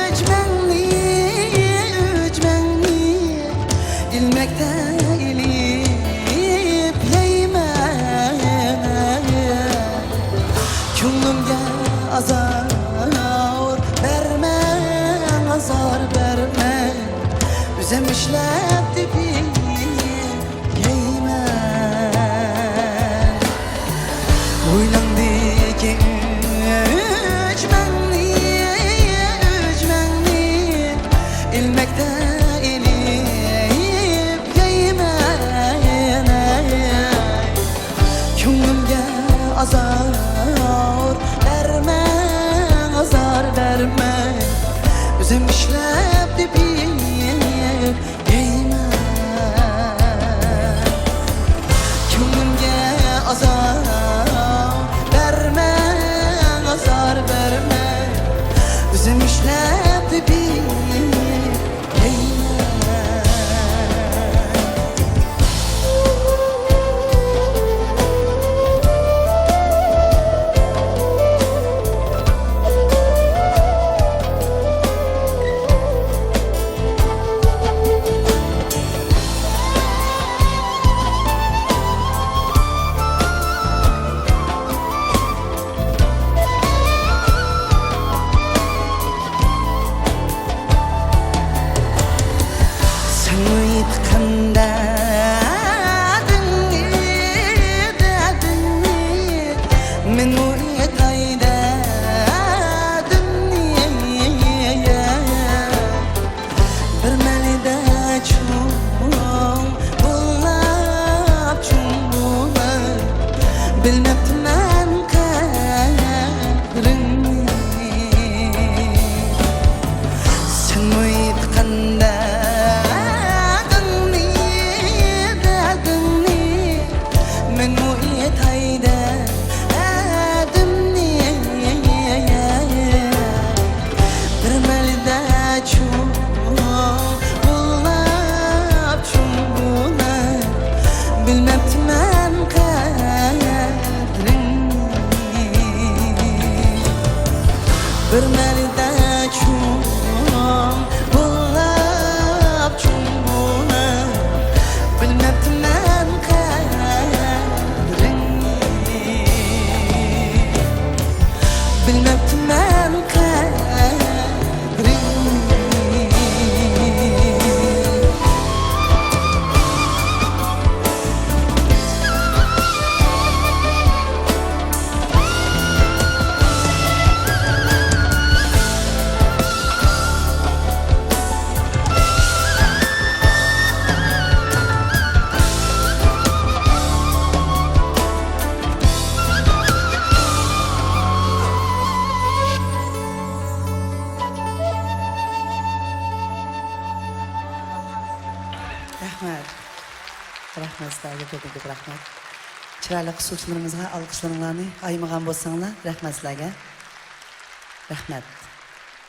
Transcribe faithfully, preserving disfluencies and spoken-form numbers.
ئۈجمەڭنى، ئۈجمەڭنى ئىلمەكتە ئېلىپ يەيمەن. كۆڭلۈمگە ئازار بەرمەڭ، ئازار بەرمەڭ. ئۆزۈم ئىشلەپ تېپىپ يەيمەن. ھويلاڭدىكى ئۈجمەڭنى، ئۈجمەڭنى ئىلمەكتە ئېلىپ يەيمەن. كۆڭلۈمگە ئازار بەرمەڭ، ئازار بەرمەڭ. ئۆزۈم ئىشلەپ تېپىپ يەيمەن. كۆڭلۈمگە ئازار بەرمەڭ، ئازار بەرمەڭ. ئۆزۈم ئىشلەپ تېپىپ يەيمەن. سەن ئېيتقان دەردىڭنى، دەردىڭنى، مەنمۇ ئېيتاي دەردىمنى. بىر مەلىدە چوڭ بولاپ، چوڭ بولاپ، بىلمەپتىمەن قەدرىڭنى. سەنمۇ ئېيتقان دەردىڭنى، دەردىڭنى، مەنمۇ ئېيتاي دەردىمنى. بىر مەلىدە چوڭ بولاپ، چوڭ بولاپ، بىلمەپتىمەن قەدرىڭنى. بىر مەلىدە چوڭ بولاپ، چوڭ بولاپ، بىلمەپتىمەن قەدرىڭنى. بىلمەپتىمەن قەدرىڭنى. رەھمەت. رەھمەت سىلەرگە، كۆپتىن كۆپ رەھمەت. چىرايلىق ئۇسسۇلچىلىرىمىزغا ئالقىشلىرىڭلارنى ئايىمىغان بولساڭلار، رەھمەت سىلەرگە. رەھمەت.